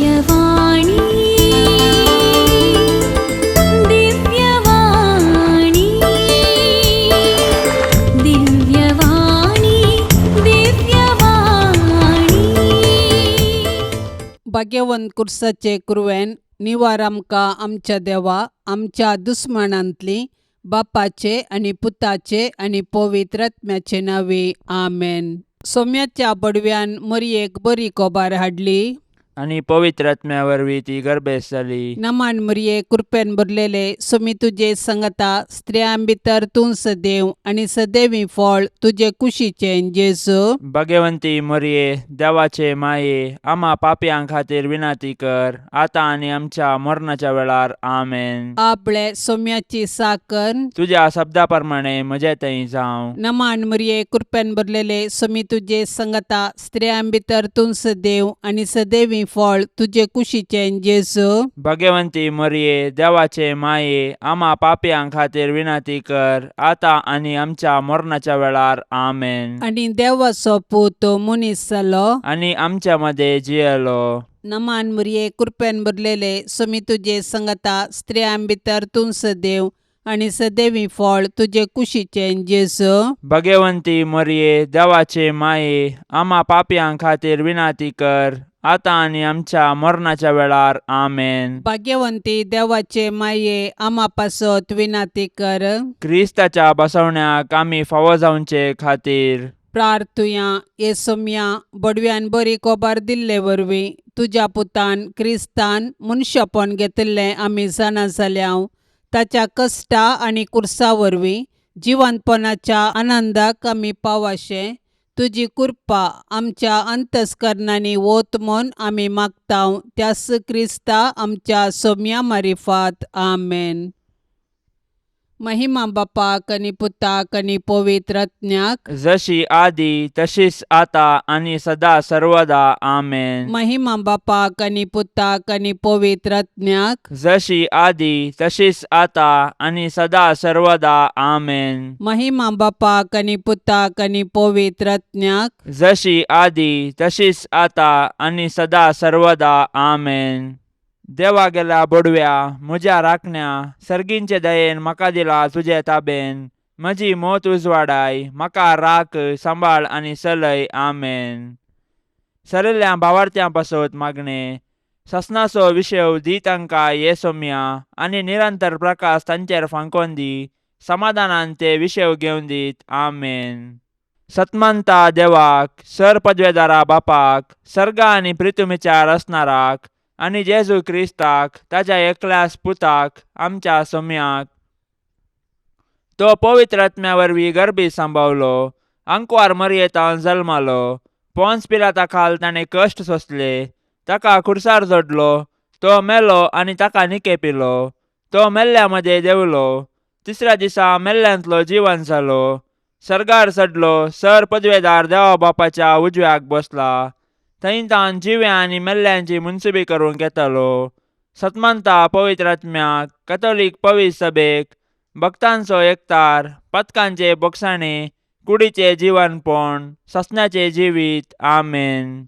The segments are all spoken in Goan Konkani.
दिव्यवाणी, दिव्यवाणी, दिव्यवाणी, दिव्यवाणी. भाग्यवंत कुर्साचे कुरवेन निवार आमकां आमच्या देवा आमच्या दुस्मानांतली बापाचे आनी पुताचे आनी पवित्र आत्म्याचे नांवे आमेन. सोम्याच्या बडव्यान मरयेक बरी कोबार हाडली आनी पवित्र आत्म्या वरवीं ती गर्भेस्त जाली. नमान मरये, कृपेन भरलेले, सोमी तुजे संगता, स्त्रियां भितर तूं सदैव आनी सदैवी फळ तुजे कुशीचें जेजू. भगवंती मरये, देवाचे माये, आम्हा पापयां खातीर विनंती कर, आतां आनी आमच्या मरणाच्या वेळार. आमेन. आपले सोम्याची साकर. तुज्या शब्दा प्रमाणे म्हजे थंय जावं. नमान मरये, कृपेन भरलेले, सोमी तुजे संगता, स्त्रियां भितर तूं सदैव आनी सदैवी फळ तुजे कुशीचें जेजू. भगवंती मरये, देवाचे माये, आम्हा पापयां खातीर विनंती कर, आतां आनी आमच्या मरणाच्या वेळार. आमेन. आनी देवाचो पूत मनीस जालो आनी आमच्या मदें जियेलो. नमान मरये, कृपेन भरलेले, सोमी तुजे संगता, स्त्रियां भितर तूं सदैव आनी सदैवी फळ तुजे कुशीचें जेजू. भगवंती मरये, देवाचे माये, आम्हा पापयां खातीर विनंती कर, आतां आनी आमच्या मरणाच्या वेळार. आमेन. भाग्यवंती देवाचे माये, आमा पासत विनंती कर. क्रिस्ताच्या बसवण्याक आमी फावो जावचे खातीर प्रार्थुया. हे सोम्या, बडव्यान बरी कोबार दिल्ले वरवीं तुज्या पुतान क्रिस्तान मनशापण घेतिल्लें आमी जाणा जाल्या. ताच्या कश्टा आनी कुर्सा वरवीं जिवंतपणाच्या आनंदाक आमी पावाशें तुजी कृपा आमच्या अंतस्करणांनी वत म्हूण आमी मागता, त्यास क्रिस्ता आमच्या सोम्या मारिफात. आमेन. महिमा बापाक आनी पुताक आनी पवित्र आत्म्याक. जशी आदी तशीच आता आनी सदा सर्वदा. आमेन. महिमा बापाक आनी पुताक आनी पवित्र आत्म्याक. जशी आदी तशीच आता आनी सदा सर्वदा. आमेन. महिमा बापाक आनी पुताक आनी पवित्र आत्म्याक. जशी आदी तशीच आता आनी सदा सर्वदा. आमेन. देवा गेल्या बडव्या, म्हज्या राखण्या, सर्गींचे दयेन म्हाका दिला तुजे ताबेन. म्हजी मोत उजवाडाय, म्हाका राख, सांबाळ आनी चलय. आमेन. सरिल्ल्या भावार्थ्यां पासत मागणें. ससनाचो विशेव दी तांकां ये सोम्या आनी निरंतर प्रकाश तांचेर फांकोन दी. समाधानान ते विशेव घेवन दीत. आमेन. सतमंता देवाक, सर पदवेदारा बापाक, सर्गा आनी प्रितुमीच्या रचणाराक आनी जेजू क्रिस्ताक ताच्या एकल्याच पुताक, आमच्या सोम्याक, तो पवित्र आत्म्या वरवीं गर्भी सांबावलो, आंकवार मरयेतान जल्मालो, पोन्स पिलाता खाल ताणें कश्ट सोंसले, ताका खुर्सार जोडलो, तो मेलो आनी ताका निकेपिलो, तो मेल्ल्या मदें देंवलो, तिसऱ्या दिसा मेल्ल्यांतलो जिवन जालो, सर्गार चडलो, सर पदवेदार देवा बापाच्या उजव्याक बसला, थंय तावन जिव्या आनी मेल्ल्यांची मुनसुबी करूंक येतालो. सतमंता पवित्र आत्म्याक, कथोलीक पवित्र सभेक, भक्तांचो एकतार, पथकांचे बोगसाणे, कुडीचे जिवनपण, ससण्याचे जिवीत. आमेन.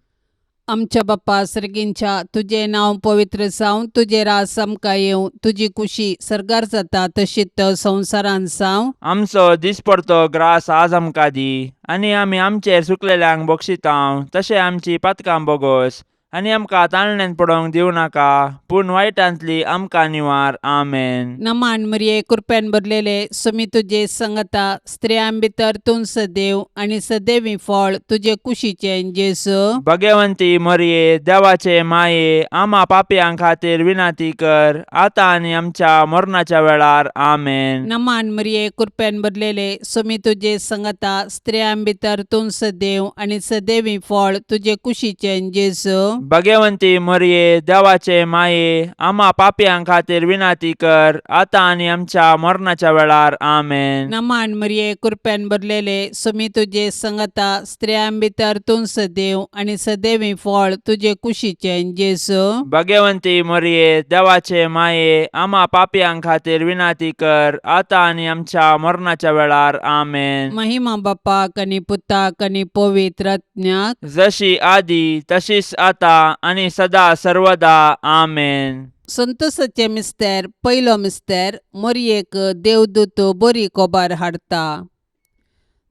आमच्या बाप्पा सर्गींच्या, तुजें नांव पवित्र जावं, तुजें राज आमकां येवं, तुजी कुशी सर्गार जाता तशीच संवसारांत जावं. आमचो दिसपडतो ग्रास आज आमकां दी आनी आमी आमचेर चुकलेल्यांक बक्षितांव तशें आमची पातकां बोगोस आनी आमकां ताळण्यांत पडोवंक दिवं नाका, पूण वायटांतली आमकां निवार. आमेन. नमान मरिये, कृपेन भरलेले, सुमी तुजे संगता, स्त्रियां भितर तूं सदैव आनी सदैवी फळ तुजे कुशीचें जेजू. भगवंती मरिये, देवाचे माये, आमा पापयां खातीर विनंती कर, आतां आनी आमच्या मरणाच्या वेळार. आमेन. नमान मरिये, कृपेन भरलेले, सुमी तुजे संगता, स्त्रियां भितर तूं सदैव आनी सदैवी फळ तुजे कुशीचें जेजू. भगवंती मरिये, देवाचे माये, आमा पापयां खातीर विनंती कर, आतां आनी आमच्या मरणाच्या वेळार. आमेन. नमान मरिये, कृपेन भरलेले, सुमी तुजे संगता, स्त्रियां भितर तूं सदैव आनी सदैवी फळ तुजे कुशीचें जेजू. भगवंती मरिये, देवाचे माये, आमा पापयां खातीर विनंती कर, आतां आनी आमच्या मरणाच्या वेळार. आमेन. महिमा बापाक आनी पुताक आनी पवित्र आत्म्याक. जशी आदी तशीच आता आनी सदा सर्वदा आमेन. संतोसाचें मिस्तेर. पयलो मिस्तेर. मोरयेक देवदूत बरी कोबार हाडटा.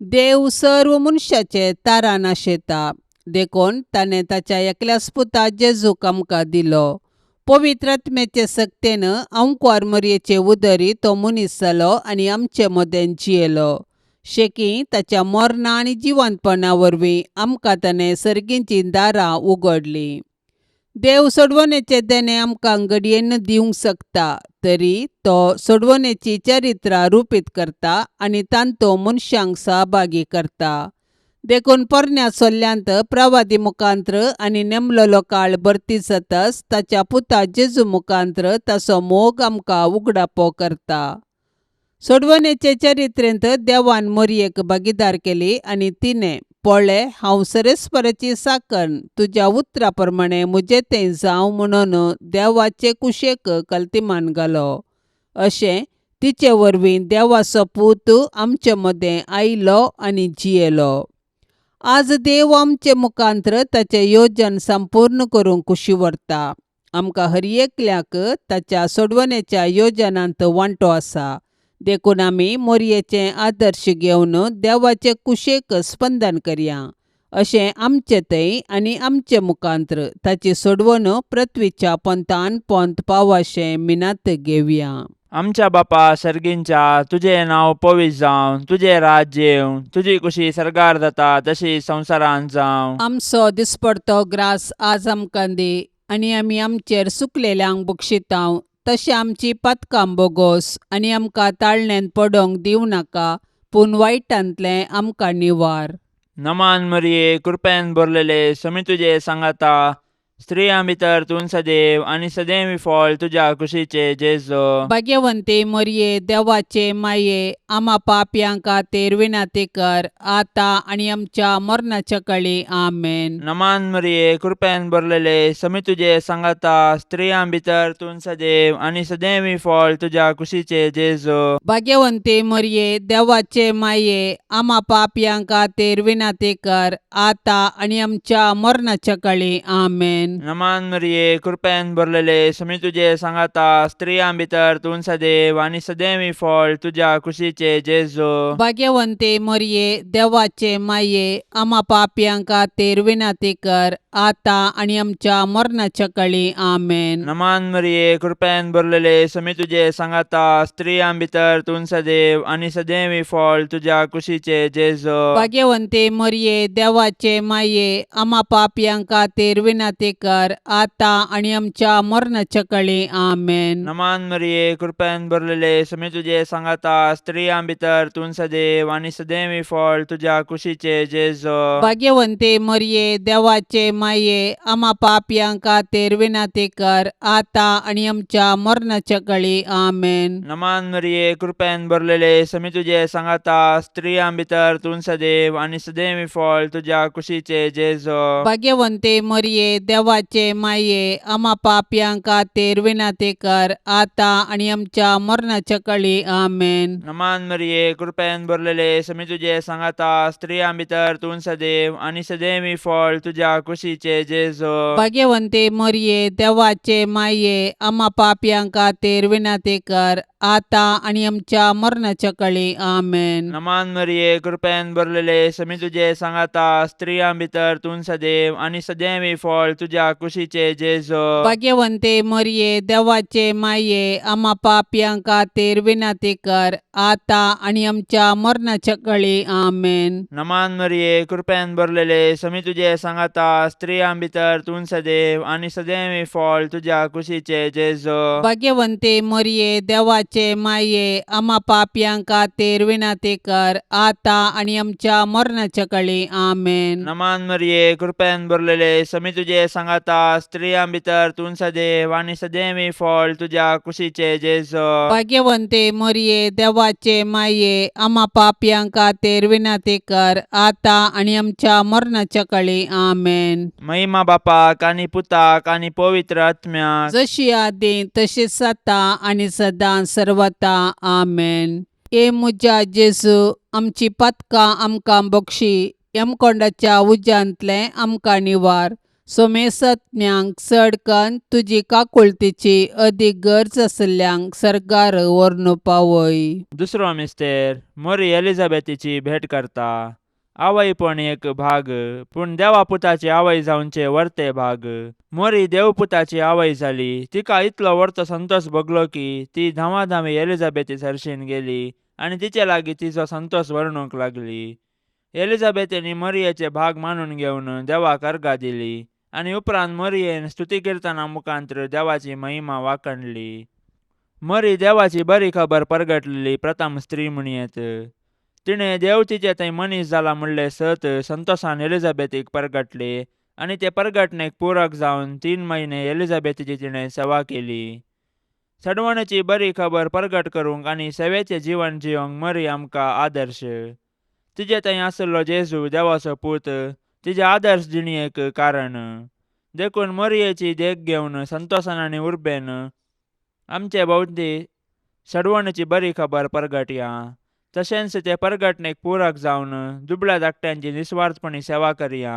देव सर्व मनशाचे तारान आशेता, देखून ताणें ताच्या एकल्याच पुता जेजूक आमकां दिलो. पवित्र आत्म्याचे सक्तेन अंकवार मोरयेचे उदरी तो मनीस जालो आनी आमचे मदें जियेलो. शेकी ताच्या मरणा आनी जिवंतपणा वरवीं आमकां ताणें सर्गीचीं दारां उगडलीं. देव सोडवणेचें देणें आमकां घडयेन दिवंक शकता, तरी तो सोडवणेची चरित्रां रुपीत करता आनी तांतो मनशांक सहभागी करता. देखून पोरण्या सोल्ल्यांत प्रवादी मुखांत्र आनी नेमलेलो काळ भरती जातच ताच्या पुता जेजू मुखांत्र ताचो मोग आमकां उगडापो करता. सोडवणेचे चरित्रेंत देवान मोरयेक भागीदार केली आनी तिणें पळय, हांव सरेस्पराची साकन, तुज्या उतरा प्रमाणें म्हजें तें जावं म्हणून देवाचे कुशेक कल्तिमान घालो. अशें तिचे वरवीं देवाचो पूत आमचे मदें आयलो आनी जियेलो. आज देव आमचे मुखांत्र ताचें योजन संपूर्ण करूंक कुशी व्हरता. आमकां हर एकल्याक ताच्या सोडवणेच्या योजनांत वांटो आसा, देखून आमी मोरयेचें आदर्श घेवन देवाचे कुशेक स्पंदन करया. अशें आमचे थंय आनी आमचे मुखांत्र ताची सोडवण पृथ्वीच्या पोंतान पोंत पावाशें मिनात घेवया. आमच्या बापा सर्गींच्या, तुजें नांव पवित्र जावं, तुजें राज्य येवं, तुजी कुशी सर्गार जाता तशी संवसारांत जावं. आमचो दिसपडतो ग्रास आज आमकां दी आनी आमी आमचेर सुकलेल्यांक बक्षितांव तशें आमची पातकां बोगोस आनी आमकां ताळण्यांत पडोंक दिवं नाका, पूण वायटांतलें आमकां निवार. नमान मरिये, कृपेन भरलेले, समी तुजे सांगाता, स्त्रियां भितर तूं सदैव आनी सदैव फळ तुज्या कुशीचे जेजो. भाग्यवंती मोरये, देवाचे माये, आमा पापयां खातीर विनंती कर, आतां आनी आमच्या मरणाच्या कळी. आमेन. नमान मरिये, कृपेन भरलेले, समी तुजे सांगाता, स्त्रियां भितर तूं सदैव आनी सदैव फळ तुज्या कुशीचे जेजो. भाग्यवंती मोरये, देवाचे माये, आमा पापयां खातीर विनंती कर, आतां आनी आमच्या मरणाच्या कळी. आमेन. नमान मरिये, कृपेन भरलेले, समी तुजे सांगाता, स्त्रियां भितर तूं सदैव आनी सदैव फळ तुज्या कुशीचे जेजो. भाग्यवंती मोरये, देवाचे माये, आमा पापयां खातीर विनंती कर, आतां आनी आमच्या मरणाच्या कळी. आमेन. नमान मरिये, कृपेन भरलेले, समी तुजे सांगाता, स्त्रियां भितर तूं सदैव आनी सदैव फळ तुज्या कुशीचे जेजो. भाग्यवंती मोरये, देवाचे माये, आमा पापयां खातीर विनंती कर, आतां आनी आमच्या मरणाच्या कळी. आमेन. नमान मरिये, कृपेन भरलेले, समी तुजे सांगाता, स्त्रियां भितर तूं सदैव आनी सदैव फळ तुज्या कुशीचे जेजो. भाग्यवंती मोरये, देवाचे माये, आमा पापयां खातीर विनंती कर, आतां आनी आमच्या मरणाच्या कळी. आमेन. नमान मरिये, कृपेन भरलेले, समी तुजे सांगाता, स्त्रियां भितर तूं सदैव आनी सदैव फळ तुज्या कुशीचे जेजो. भाग्यवंती मोरये, देवाचे माये, आमा पापयां खातीर विनंती कर, आतां आनी आमच्या मरणाच्या कळी. आमेन. नमान मरिये, कृपेन भरलेले, समी तुजे सांगाता, स्त्रियां भितर तूं सदैव आनी सदैव फळ तुज्या कुशीचे जेजो. भाग्यवंती मोरये, देवाचे माये, आमा पापयां खातीर विनंती कर, आतां आनी आमच्या मरणाच्या कळी. आमेन. नमान मरिये, कृपेन भरलेले, समी तुजे सांगाता, स्त्रियां भितर तूं सदैव आनी सदैव फळ तुज्या कुशीचे जेजो. भाग्यवंती मोरये, देवाचे माये, आमा पापयां खातीर विनंती कर, आतां आनी आमच्या मरणाच्या कळी. आमेन. नमान मरिये, कृपेन भरलेले, समी तुजे सांगाता, स्त्रियां भितर तूं सदैव आनी सदैव फळ तुज्या कुशीचे जेजो. भाग्यवंती मोरये, देवाचे माये, आमा पापयां खातीर विनंती कर, आतां आनी आमच्या मरणाच्या कळी. आमेन. नमान मरिये, कृपेन भरलेले, समी तुजे सांगाता, स्त्रियां भितर तूं सदैव आनी सदैव फळ तुज्या कुशीचे जेजो. भाग्यवंती मोरये, देवाचे माये, आमा पापयां खातीर विनंती कर, आतां आनी आमच्या मरणाच्या कळी. आमेन. महिमा बापाक आनी पुताक आनी पवित्र आत्म्याक, जशी आदी तशीच आतां आनी सदां सर्वता. आमेन. ए म्हज्या जेजू, आमची पातकां आमकां बक्षी, यमकोंडाच्या उज्यांतलें आमकां निवार. सोमेसत्म्यांक चड कन्न तुजी काकुळतीची अदीक गरज आशिल्ल्यांक सर्गार व्हरून पावय. दुसरो मिस्तेर मोरी एलिझाबेथीची भेट करता. आवयपण एक भाग, पूण देवा पुताची आवय जावचे वर्ते भाग. मोरी देवपुताची आवय जाली. तिका इतलो वर्तो संतोष भोगलो की ती धांवाधांवी एलिझाबेथी सरशीन गेली आनी तिचे लागीं तिचो संतोष वर्णूंक लागली. एलिझाबेथीन मरियेचे भाग मानून घेवन देवाक अर्गां दिली आनी उपरांत मरियेन स्तुती किर्तना मुखांत्र देवाची महिमा वाखणली. मरी देवाची बरी खबर परगटलेली प्रथम स्त्री म्हणयेत. तिणें देव तिचे थंय मनीस जाला म्हणलें सत संतोषान एलिझाबेथीक परगटले आनी ते परगटणेक पूरक जावन 3 म्हयने एलिझाबेथीची तिणें सेवा केली. सडवणेची बरी खबर परगट करूंक आनी सेवेचें जिवन जियोंक मरी आमकां आदर्श. तिजे थंय आशिल्लो जेजू देवाचो पूत तिजे आदर्श जिणेक कारण. देखून मरियेची देख घेवन संतोषान आनी उर्बेन आमचे भोंवती सडवणेची बरी खबर परगटया. तशेंच ते परगटणेक पूरक जावन दुबळ्या धाकट्यांची निस्वार्थपणी सेवा करया.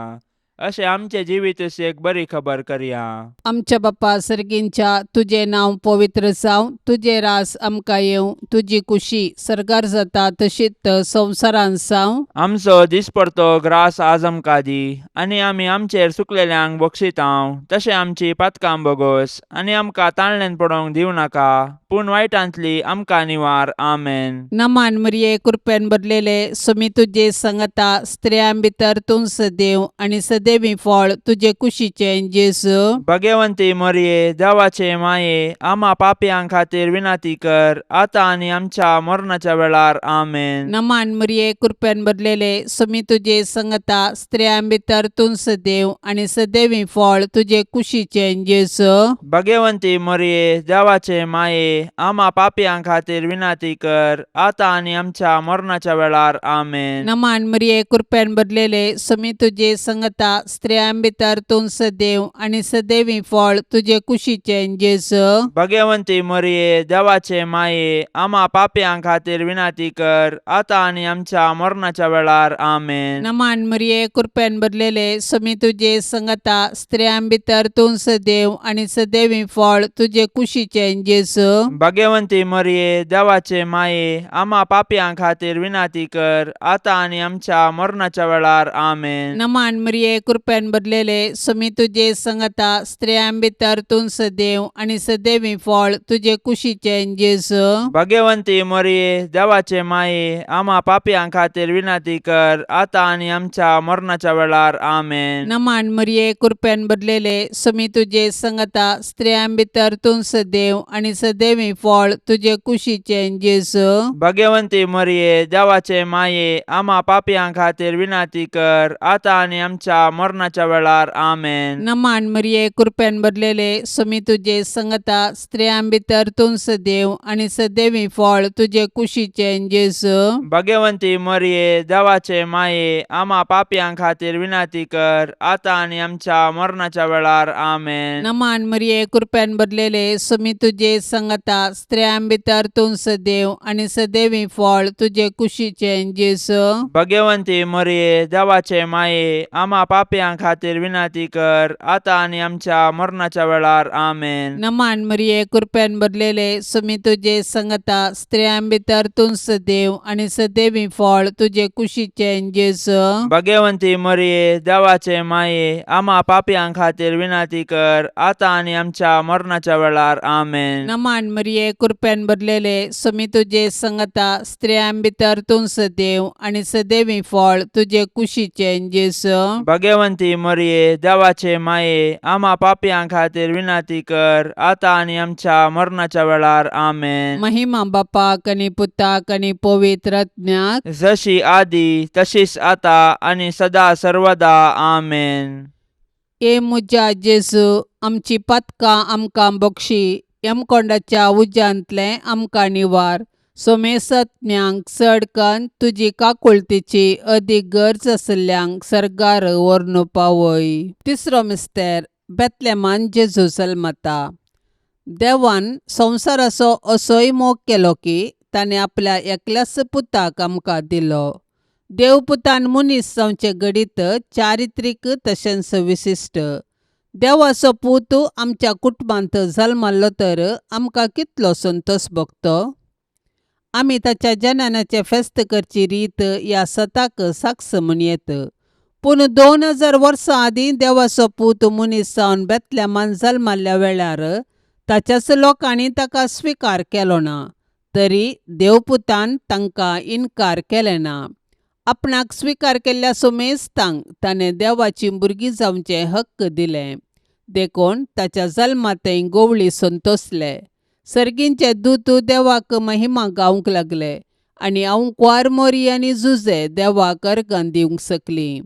अशें आमचें जिवीत एक बरी खबर करया. आमच्या बापा सर्गींच्या, तुजें नांव पवित्र जावं, तुजें रास आमकां येवं, तुजी कुशी सर्गार जाता तशीच संवसारांत जावं. आमचो दिसपडतो ग्रास आज आमकां दी आनी आमी आमचेर चुकलेल्यांक बक्षितांव तशें आमची पातकां बोगोस आनी आमकां ताळण्यान पडोवंक दिवं नाका, पूण वायटांतली आमकां निवार. आमेन. नमान मरिये, कृपेन भरलेले, सुमी तुजे संगता, स्त्रियां भितर तूं सदैव आनी सदैवी फळ तुजे कुशीचें जेजू. भगवंती मरिये, देवाचे माये, आमा पापयां खातीर विनंती कर, आतां आनी आमच्या मरणाच्या वेळार. आमेन. नमान मरिये, कृपेन भरलेले, सुमी तुजे संगता, स्त्रियां भितर तूं सदैव आनी सदैवी फळ तुजे कुशीचें जेजू. भगवंती मरिये, देवाचे माये, आमा पापयां खातीर विनंती कर, आतां आनी आमच्या मरणाच्या वेळार. आमेन. नमान मरिये, कृपेन भरलेले, सुमी तुजे संगता, स्त्रियां भितर तूं सदैव आनी सदैवी फळ तुजे कुशीचें जेजू. भगवंती मरिये, देवाचे माये, आमा पापयां खातीर विनंती कर, आतां आनी आमच्या मरणाच्या वेळार. आमेन. नमान मरिये, कृपेन भरलेले, सुमी तुजे संगता, स्त्रियां भितर तूं सदैव आनी सदैवी फळ तुजे कुशीचें जेजू. भगवंती मरिये, देवाचे माये, आमा पापयां खातीर विनंती कर, आतां आनी आमच्या मरणाच्या वेळार. आमेन. नमान मरिये, कृपेन भरलेले, सुमी तुजे संगता, स्त्रियां भितर तूं सदैव आनी सदैवी फळ तुजे कुशीचें जेजू. भगवंती मरिये, देवाचे माये, आमा पापयां खातीर विनंती कर, आतां आनी आमच्या मरणाच्या वेळार. आमेन. नमान मरिये, कृपेन भरलेले, सुमी तुजे संगता, स्त्रियां भितर तूं सदैव आनी सदैवी फळ तुजे कुशीचें जेजू. भगवंती मरिये, देवाचे माये, आमा पापयां खातीर विनंती कर, आतां आनी आमच्या मरणाच्या वेळार. आमेन. नमान मरिये, कृपेन भरलेले, सुमी तुजे संगता, स्त्रियां भितर तूं सदैव आनी सदैवी फळ तुजे कुशीचें जेजू. भगवंती मरिये, देवाचे माये, आमा पापयां खातीर विनंती कर, आतां आनी आमच्या मरणाच्या वेळार. आमेन. नमान मरिये, कृपेन भरलेले, सुमी तुजे संगता, स्त्रियां भितर तूं सदैव आनी सदैवी फळ तुजे कुशीचें जेजू. भगवंती मरिये, देवाचे माये, आमा पापयां खातीर विनंती कर, आतां आनी आमच्या मरणाच्या वेळार. आमेन. नमान मरिये, कृपेन भरलेले, सुमी तुजे संगता, स्त्रियां भितर तूं सदैव आनी सदैवी फळ तुजे कुशीचें जेजू. भगवंती मरिये, देवाचे माये, आमा पापयां खातीर विनंती कर, आतां आनी आमच्या मरणाच्या वेळार. आमेन. नमान मरिये, कृपेन भरलेले, सुमी तुजे संगता, स्त्रियां भितर तूं सदैव आनी सदैवी फळ तुजे कुशीचें जेजू. भगवंती मरिये, देवाचे माये, आमा पापयां खातीर विनंती कर, आतां आनी आमच्या मरणाच्या वेळार. आमेन. महिमा बापाक आनी पुताक आनी पवित्र आत्म्याक, जशी आदी तशीच आता आनी सदा सर्वदा. आमेन. ए म्हज्या जेजू, आमची पातकां आमकां बक्षी, यमकोंडाच्या उज्यांतलें आमकां निवार, सोमेसत्म्यांक चड कन्न तुजी काकुळतीची अदीक गरज आशिल्ल्यांक सर्गार व्हरून पावय. तिसरो मिस्तेर, बेतलेमान जेजू जल्मता. देवान संवसाराचो असोय मोग केलो की ताणें आपल्या एकल्याच पुताक आमकां दिलो. देवपुतान मनीस जावचें घडीत चारित्रीक तशेंच विशिश्ट. देवाचो पूत आमच्या कुटुंबांत जल्मल्लो तर आमकां कितलो संतोश भोगतो. आमी ताच्या जननाचें फेस्त करची रीत ह्या सताक साक्ष म्हूण येत. पूण 2000 वर्सां आदीं देवाचो पूत मनीस जावन बेतलेमान जल्मल्ल्या वेळार ताच्याच लोकांनी ताका स्विकार केलो ना, तरी देवपुतान तांकां इनकार केलें ना. आपणाक स्विकार केल्ल्या सुमेस्तांक ताणें देवाचीं भुरगीं जावचें हक्क दिलें. देखून ताच्या जल्मांतय गोवळी संतोसले. सर्गींचे दूत देवाक महिमा गावंक लागले आनी आंवकुवार मोरी आनी जुजे देवाक अर्गां दिवंक शकलीं.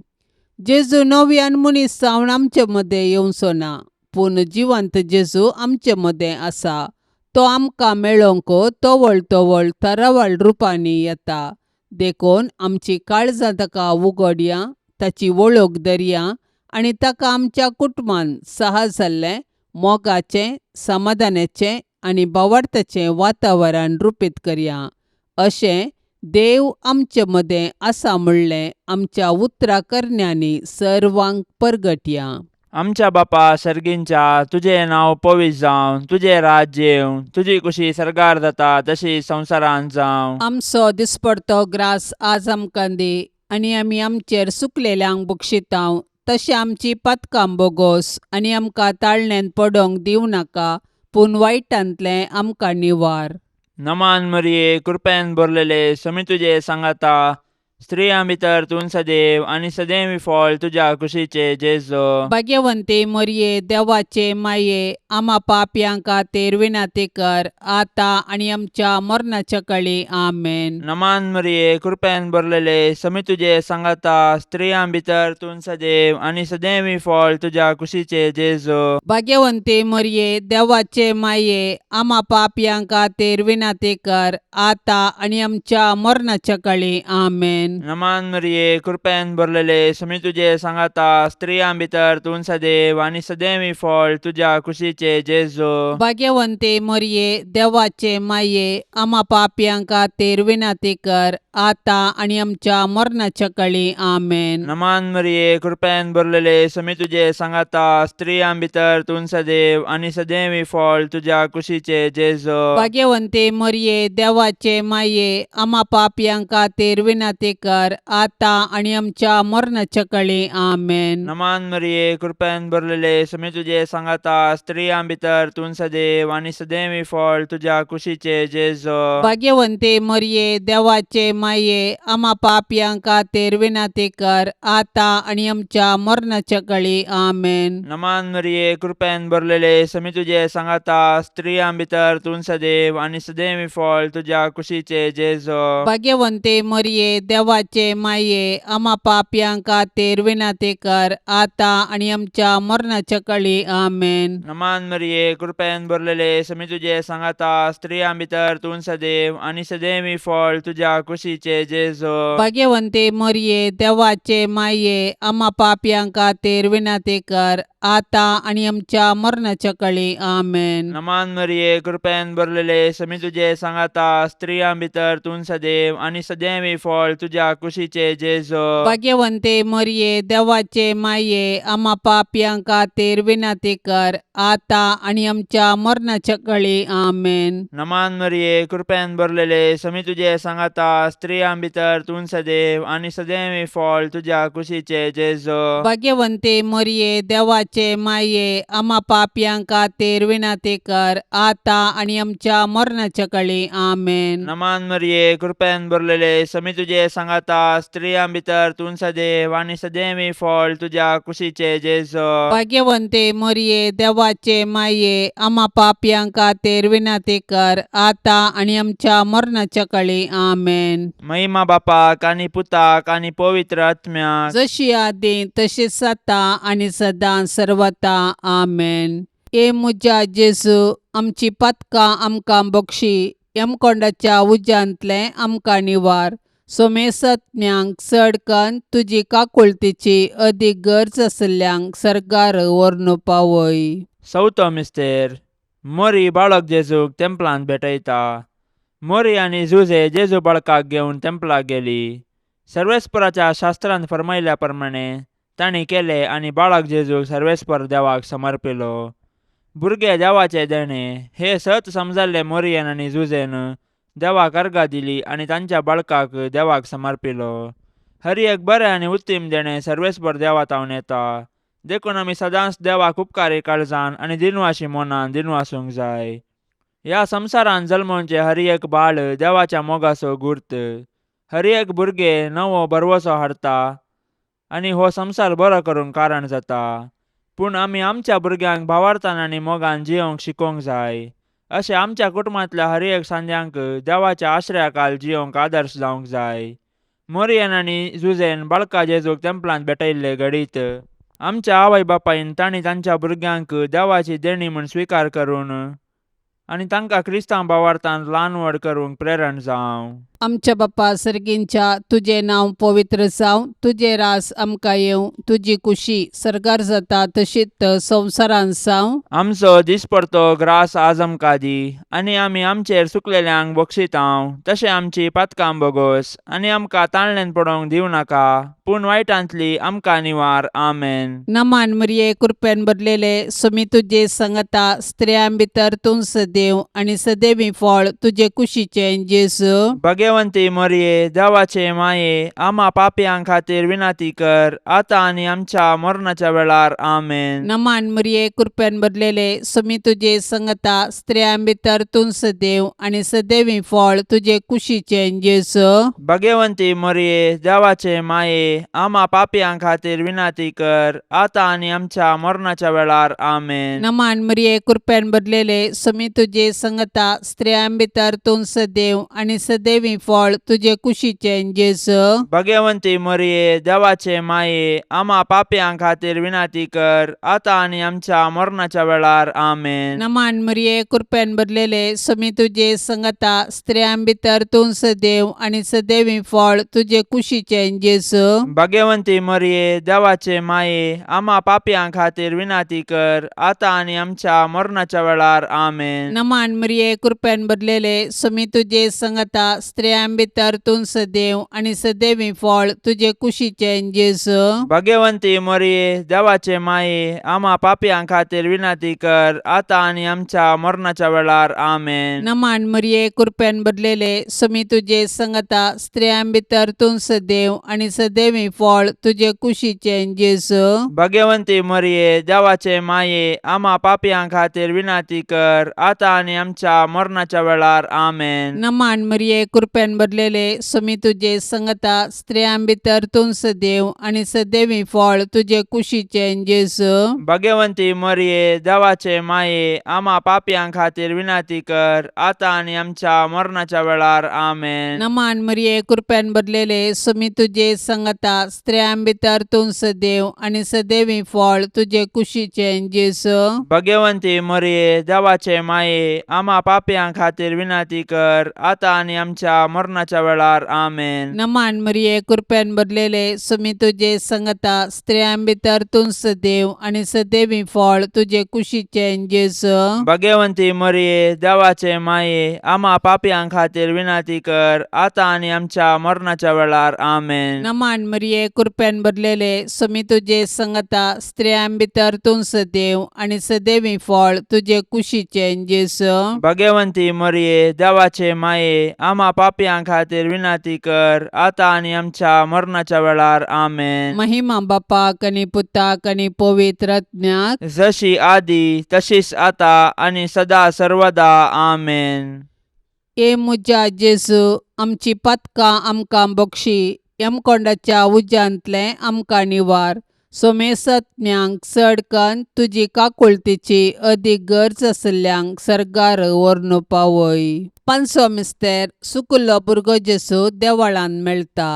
जेजू नव्यान मनीस जावन आमचे मदें येवचो ना, पूण जिवंत जेजू आमचे मदें आसा. तो आमकां मेळोवंक तवळ तवळ तरावळ रुपांनी येता. देखून आमची काळजां ताका उगडया, ताची वळख धरया आनी ताका आमच्या कुटुंबान सहज जाल्लें मोगाचें, समाधानाचें आनी भावार्थाचें वातावरण रुपीत करया. अशें देव आमचे मदें आसा म्हणलें आमच्या उतरा करण्यांनी सर्वांक परगटया. आमच्या बापा सर्गींच्या, तुजें नांव पवित्र जावं, तुजें राज्य येवं, तुजी कुशी सर्गार जाता तशी संवसारांत जावं. आमचो दिसपडतो ग्रास आज आमकां दी आनी आमी आमचेर सुकलेल्यांक बक्षितांव तशें आमची पातकां बोगोस आनी आमकां ताळण्यांत पडोंक दिवं नाका, पूण वायटांतलें आमकां निवार. नमान मरिये, कृपेन भरलेले, समी तुजे सांगाता, स्त्रियां भितर तूं सदैव आनी सदैव फळ तुज्या कुशीचे जेजो. भाग्यवंती मरिये, देवाचे माये, आमा पापयां खातीर विनंती कर आतां आनी आमच्या मरणाच्या कळी. आमेन. नमान मरिये, कृपेन भरलेले, समी तुजे सांगाता, स्त्रियां भितर तूं सदैव आनी सदैव फळ तुज्या कुशीचे जेजो. भाग्यवंती मरिये, देवाचे माये, आमा पापयां खातीर विनंती कर आतां आनी आमच्या मरणाच्या कळी. आमेन. नमान मरिये, कृपेन भरलेले, समी तुजे सांगाता, स्त्रियां भितर तूं सदैव आनी सदैव फळ तुज्या कुशीचे जेजो. भाग्यवंती मरिये, देवाचे माये, आमा पापयां खातीर विनंती कर आतां आनी आमच्या मरणाच्या कळी. आमेन. नमान मरिये, कृपेन भरलेले, समी तुजे सांगाता, स्त्रियां भितर तूं सदैव आनी सदैव फळ तुज्या कुशीचे जेजो. भाग्यवंती मरिये, देवाचे माये, आमा पापयां खातीर विनंती कर आतां आनी आमच्या मरणाच्या कळी. आमेन. नमान मरिये, कृपेन भरलेले, समी तुजे सांगाता, स्त्रियां भितर तूं सदैव आनी सदैव फळ तुज्या कुशीचे जेजो. भाग्यवंती मरिये, देवाचे माये, आमा पापयां खातीर विनंती कर आतां आनी आमच्या मरणाच्या कळी. आमेन. नमान मरिये, कृपेन भरलेले, समी तुजे सांगाता, स्त्रियां भितर तूं सदैव आनी सदैव फळ तुज्या कुशीचे जेजो. भाग्यवंती मरिये, देवाचे माये, आमा पापयां खातीर विनंती कर आतां आनी आमच्या मरणाच्या कळी. आमेन. नमान मरिये, कृपेन भरलेले, समी तुजे सांगाता, स्त्रियां भितर तूं सदैव आनी सदैव फळ तुज्या कुशीचे जेजो. भाग्यवंती मरिये, देवाचे माये, आमा पापयां खातीर विनंती कर आतां आनी आमच्या मरणाच्या कळी. आमेन. नमान मरिये, कृपेन भरलेले, समी तुजे सांगाता, स्त्रियां भितर तूं सदैव आनी सदैव फळ तुज्या कुशीचे जेजो. भाग्यवंती मरिये, देवाचे माये, आमा पापयां खातीर विनंती कर आतां आनी आमच्या मरणाच्या कळी. आमेन. नमान मरिये, कृपेन भरलेले, समी तुजे सांगाता, स्त्रियां भितर तूं सदैव आनी सदैव फळ तुज्या कुशीचे जेजो. भाग्यवंती मरिये, देवाचे माये, आमा पापयां खातीर विनंती कर आतां आनी आमच्या मरणाच्या कळी. आमेन. नमान मरिये, कृपेन भरलेले, समी तुजे सांगाता, स्त्रियां भितर तूं सदैव आनी सदैव फळ तुज्या कुशीचे जेजो. भाग्यवंती मरिये, देवाचे माये, आमा पापयां खातीर विनंती कर आतां आनी आमच्या मरणाच्या कळी. आमेन. महिमा बापाक आनी पुताक आनी पवित्र आत्म्याक, जशी आदी तशीच आतां आनी सदां सर्वता. आमेन. ए म्हज्या जेजू, आमची पातकां आमकां बक्षी, यमकोंडाच्या उज्यांतलें आमकां निवार, सोमेसत्म्यांक चड कन्न तुजी काकुळतीची अदीक गरज आशिल्ल्यांक सर्गार व्हरून पावय. चवथो मिस्तेर. मोरी बाळक जेजूक तेंपलांत भेटयता. मोरी आनी जुजे जेजू बाळकाक घेवन तेंपलाक गेली. सर्वेस्पराच्या शास्त्रान फरमायल्या प्रमाणे तांणी केलें आनी बाळक जेजूक सर्वेस्पर देवाक समर्पिलो. भुरगे देवाचें देणें हें सत समजल्ले मोरयेन आनी जुजेन देवाक अर्गां दिली आनी तांच्या बाळकाक देवाक समर्पिलो. हर एक बरें आनी उत्तीम देणें सर्वेस्पर देवा तावन येता, देखून आमी सदांच देवाक उपकारी काळजान आनी दिनवाशी मनान दिनवासूंक जाय. ह्या संवसारांत जल्मोवचें हर एक बाळ देवाच्या मोगाचो गुर्त. हर एक भुरगें नवो भरवसो हाडटा आनी हो संवसार बरो करूंक कारण जाता. पूण आमी आमच्या भुरग्यांक भावार्थान आनी मोगान जियोवंक शिकोवंक जाय. अशें आमच्या कुटुंबांतल्या हर एक सांद्यांक देवाच्या आश्रयाखाल जियोवंक आदर्श जावंक जाय. मोरयेन आनी जुजेन बाळका जेजूक तेंपलांत भेटयल्ले घडीत आमच्या आवय बापायन तांणी तांच्या भुरग्यांक देवाची देणी म्हूण स्विकार करून आनी तांकां क्रिस्तांव भावार्थान ल्हान व्हड करूंक प्रेरण जावं. आमच्या बापा सर्गींच्या, तुजें नांव पवित्र जावं, तुजें रास आमकां येवं, तुजी कुशी सर्गार जाता तशीच संवसारांत जावं. आमचो दिसपडतो ग्रास आज आमकां दी आनी आमी आमचेर सुकलेल्यांक बक्षितांव तशें आमची पातकां बोगोस आनी आमकां ताळण्यान पडोवंक दिवं नाका, पूण वायटांतली आमकां निवार. आमेन. नमान मरिये, कृपेन भरलेले, सुमी तुजे संगता, स्त्रियां भितर तूं सदैव आनी सदैवी फळ तुजे कुशीचें जेजू. भगवंती मोरये, देवाचे माये, आमा पापयां खातीर विनंती कर, आतां आनी आमच्या मरणाच्या वेळार. आमेन. नमान मरिये, कृपेन भरलेले, सुमी तुजे संगता, स्त्रियां भितर तूं सदैव आनी सदैवी फळ तुजे कुशीचें जेजू. भगवंती मोरये, देवाचे माये, आमा पापयां खातीर विनंती कर, आतां आनी आमच्या मरणाच्या वेळार. आमेन. नमान मरिये, कृपेन भरलेले, सुमी तुजे संगता, स्त्रियां भितर तूं सदैव आनी सदैवी फळ तुजे कुशीचें जेजू. भगवंती मोरये, देवाचे माये, आमा पापयां खातीर विनंती कर, आतां आनी आमच्या मरणाच्या वेळार. आमेन. नमान मरिये, कृपेन भरलेले, सुमी तुजे संगता, स्त्रियां भितर तूं सदैव आनी सदैवी फळ तुजे कुशीचें जेजू. भगवंती मोरये, देवाचे माये, आमा पापयां खातीर विनंती कर, आतां आनी आमच्या मरणाच्या वेळार. आमेन. नमान मरिये, कृपेन भरलेले, सुमी तुजे संगता, स्त्रियां भितर तूं सदैव आनी सदैवी फळ तुजे कुशीचें जेजू. भगवंती मोरये, देवाचे माये, आमा पापयां खातीर विनंती कर, आतां आनी आमच्या मरणाच्या वेळार. आमेन. नमान मरिये, कृपेन भरलेले, सुमी तुजे संगता, स्त्रियां भितर तूं सदैव आनी सदैवी फळ तुजे कुशीचें जेजू. भगवंती मोरये, देवाचे माये, आमा पापयां खातीर विनंती कर, आतां आनी आमच्या मरणाच्या वेळार. आमेन. नमान मरिये, कृपेन भरलेले, सुमी तुजे संगता, स्त्रियां भितर तूं सदैव आनी सदैवी फळ तुजे कुशीचें जेजू. भगवंती मोरये, देवाचे माये, आमा पापयां खातीर विनंती कर, आतां आनी आमच्या मरणाच्या वेळार. आमेन. नमान मरिये, कृपेन भरलेले, सुमी तुजे संगता, स्त्रियां भितर तूं सदैव आनी सदैवी फळ तुजे कुशीचें जेजू. भगवंती मोरये, देवाचे माये, आमा पापयां खातीर विनंती कर, आतां आनी आमच्या मरणाच्या वेळार. आमेन. नमान मरिये, कृपेन भरलेले, सुमी तुजे संगता, स्त्रियां भितर तूं सदैव आनी सदैवी फळ तुजे कुशीचें जेजू. भगवंती मोरये, देवाचे माये, आमा पापयां खातीर विनंती कर, आतां आनी आमच्या मरणाच्या वेळार. आमेन. नमान मरिये, कृपेन भरलेले, सुमी तुजे संगता, स्त्रियां भितर तूं सदैव आनी सदैवी फळ तुजे कुशीचें जेजू. भगवंती मोरये, देवाचे माये, आमा पापयां खातीर विनंती कर, आतां आनी आमच्या मरणाच्या वेळार. आमेन. महिमा बापाक आनी पुताक आनी पवित्र आत्म्याक. जशी आदी तशीच आता आनी सदा सर्वदा. आमेन. ए म्हज्या जेजू, आमची पातकां आमकां बक्षी, यमकोंडाच्या उज्यांतलें आमकां निवार, सोमेसत्म्यांक चड कन्न तुजी काकुळतीची अदीक गरज आशिल्ल्यांक सर्गार व्हरून पावय. पांचवो मिस्तेर, सुकुल्लो भुरगो जेजू देवळांत मेळटा.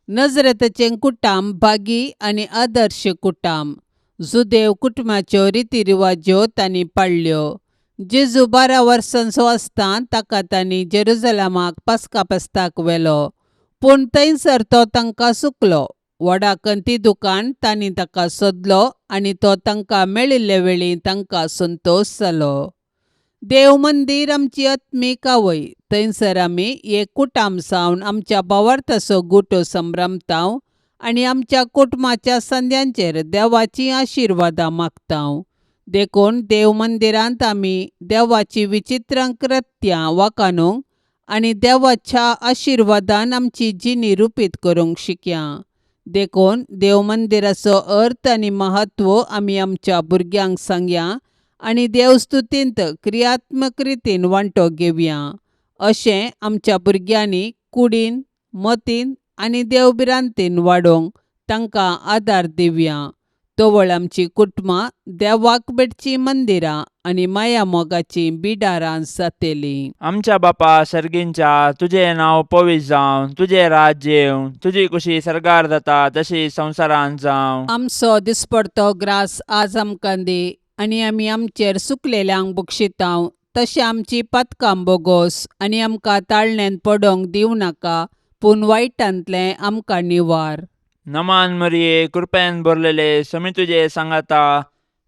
नजरेताचें कुटाम भागी आनी आदर्श कुटाम. जुदेव कुटुंबाच्यो रिती रिवाज्यो तांणी पाळ्ळ्यो. जेजू 12 वर्सांचो आसतना ताका तांणी जेरुजलमाक पास्का फेस्ताक व्हेलो, पूण थंयसर तो तांकां चुकलो. व्हडा कंती दुकान तांणी ताका सोदलो आनी तो तांकां मेळिल्ले वेळी तांकां संतोश जालो. देव मंदीर आमची आत्मीक आवय, थंयसर आमी एक कुटाम जावन आमच्या भावार्थाचो गुटो संभ्रमताव आनी आमच्या कुटुंबाच्या संद्यांचेर देवाचीं आशिर्वादां मागता. देखून देव मंदिरांत आमी देवाची विचित्र कृत्यां वाखाणूंक आनी देवाच्या आशिर्वादान आमची जिणी रुपीत करूंक शिकया. देखून देव मंदिराचो अर्थ आनी म्हत्व आमी आमच्या भुरग्यांक सांगया आनी देवस्तुतींत क्रियात्मक रितीन वांटो घेवया. अशें आमच्या भुरग्यांनी कुडीन, मतीन आनी देवभिरांतीन वाडोवंक तांकां आदार दिवया. तवळ आमची कुटुंबां देवाक भेटचीं मंदिरां आनी माया मोगाचीं बिडारां जातलीं. आमच्या बापा सर्गींच्या, तुजें नांव पवित्र जावं, तुजें राज्य येवं, तुजी कुशी सर्गार जाता तशी संवसारांत जावं. आमचो दिसपडतो ग्रास आज आमकां दी आनी आमी आमचेर सुकलेल्यांक बक्षितांव तशें आमची पातकां बोगोस आनी आमकां ताळण्यांत पडोवंक दिवं नाका, पूण वायटांतलें आमकां निवार. नमान मरिये, कृपेन भरलेले, समी तुजे सांगाता,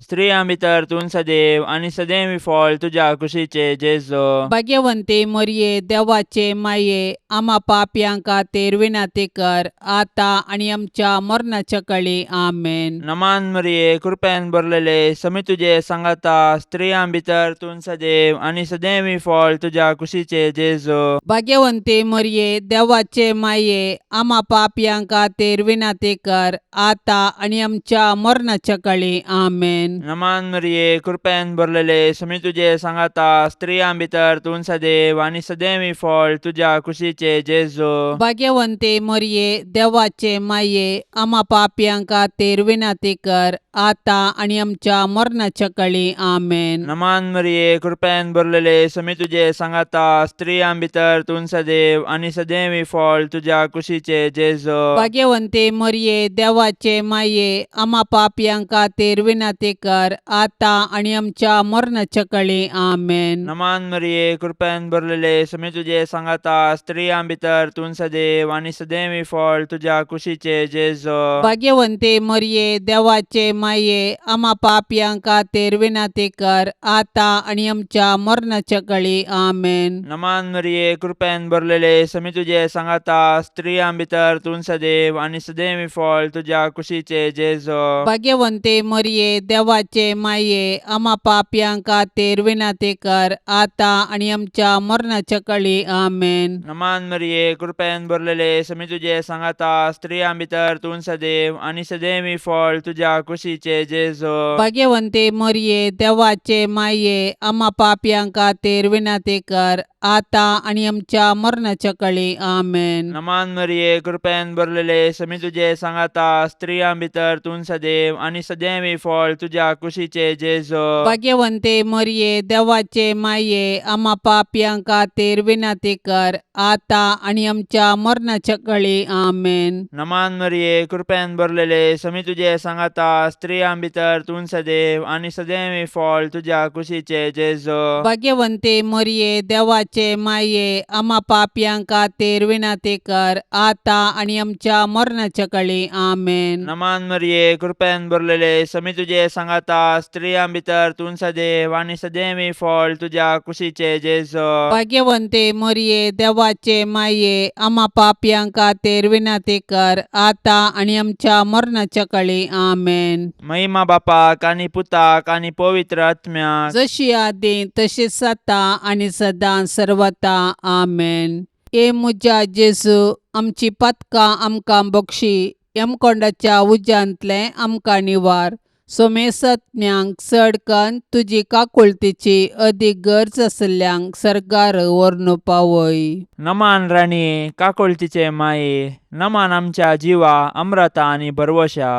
स्त्रियां भितर तूं सदैव आनी सदैव फळ तुज्या कुशीचे जेजो. भाग्यवंती मरिये, देवाचे माये, आमा पापयां खातीर विनंती कर, आतां आनी आमच्या मरणाच्या कळी. आमेन. नमान मरिये, कृपेन भरलेले, समी तुजे सांगाता, स्त्रियां भितर तूं सदैव आनी सदैव फळ तुज्या कुशीचे जेजो. भाग्यवंती मरिये, देवाचे माये, आमा पापयां खातीर विनंती कर, आतां आनी आमच्या मरणाच्या कळी. आमेन. नमान मरिये, कृपेन भरलेले, समी तुजे सांगाता, स्त्रियां भितर तूं सदैव आनी सदैव फळ तुज्या कुशीचे जेजो. भाग्यवंती मरिये, देवाचे माये, आमा पापयां खातीर विनंती कर, आतां आनी आमच्या मरणाच्या कळी. आमेन. नमान मरिये, कृपेन भरलेले, समी तुजे सांगाता, स्त्रियां भितर तूं सदैव आनी सदैव फळ तुज्या कुशीचे जेजो. भाग्यवंती मरिये, देवाचे माये, आमा पापयां खातीर विनंती कर, आतां आनी आमच्या मरणाच्या कळी. आमेन. नमान मरिये, कृपेन भरलेले, समी तुजे सांगाता, स्त्रियां भितर तूं सदैव आनी सदैव फळ तुज्या कुशीचे जेजो. भाग्यवंती मरिये, देवाचे माये, आमा पापयां खातीर विनंती कर, आतां आनी आमच्या मरणाच्या कळी. आमेन. नमान मरिये, कृपेन भरलेले, समी तुजे सांगाता, स्त्रियां भितर तूं सदैव आनी सदैव फळ तुज्या कुशीचे जेजो. भाग्यवंती मरिये, देवाचे माये, आमा पापयां खातीर विनंती कर, आतां आनी आमच्या मरणाच्या कळी. आमेन. नमान मरिये, कृपेन भरलेले, समी तुजे सांगाता, स्त्रियां भितर तूं सदैव आनी सदैव फळ तुज्या कुशीचे जेजो. भाग्यवंती मरिये, देवाचे माये, आमा पापयां खातीर विनंती कर, आतां आनी आमच्या मरणाच्या कळी. आमेन. नमान मरिये, कृपेन भरलेले, समी तुजे सांगाता, स्त्रियां भितर तूं सदैव आनी सदैव फळ तुज्या कुशीचे जेजो. भाग्यवंती मरिये, देवाचे माये, आमा पापयां खातीर विनंती कर, आतां आनी आमच्या मरणाच्या कळी. आमेन. नमान मरिये, कृपेन भरलेले, समी तुजे सांगाता, स्त्रियां भितर तूं सदैव आनी सदैव फळ तुज्या कुशीचे जेजो. भाग्यवंती मरिये, देवाचे माये, आमा पापयां खातीर विनंती कर, आतां आनी आमच्या मरणाच्या कळी. आमेन. नमान मरिये, कृपेन भरलेले, समी तुजे सांगाता, स्त्रियां भितर तूं सदैव आनी सदैव फळ तुज्या कुशीचे जेजो. भाग्यवंती मरिये, देवाचे माये, आमा पापयां खातीर विनंती कर, आतां आनी आमच्या मरणाच्या कळी. आमेन. महिमा बापाक आनी पुताक आनी पवित्र आत्म्याक, जशी आदी तशीच आतां आनी सदां सर्वता. आमेन. ए म्हज्या जेजू, आमची पातकां आमकां बक्षी, यमकोंडाच्या उज्यांतलें आमकां निवार, सोमेसत्म्यांक चड कन्न तुजी काकुळतीची अदीक गरज आशिल्ल्यांक सर्गार व्हरून पावय. नमान राणये, काकुळतीचे माये, नमान आमच्या जिवा अमृता आनी भरवशा,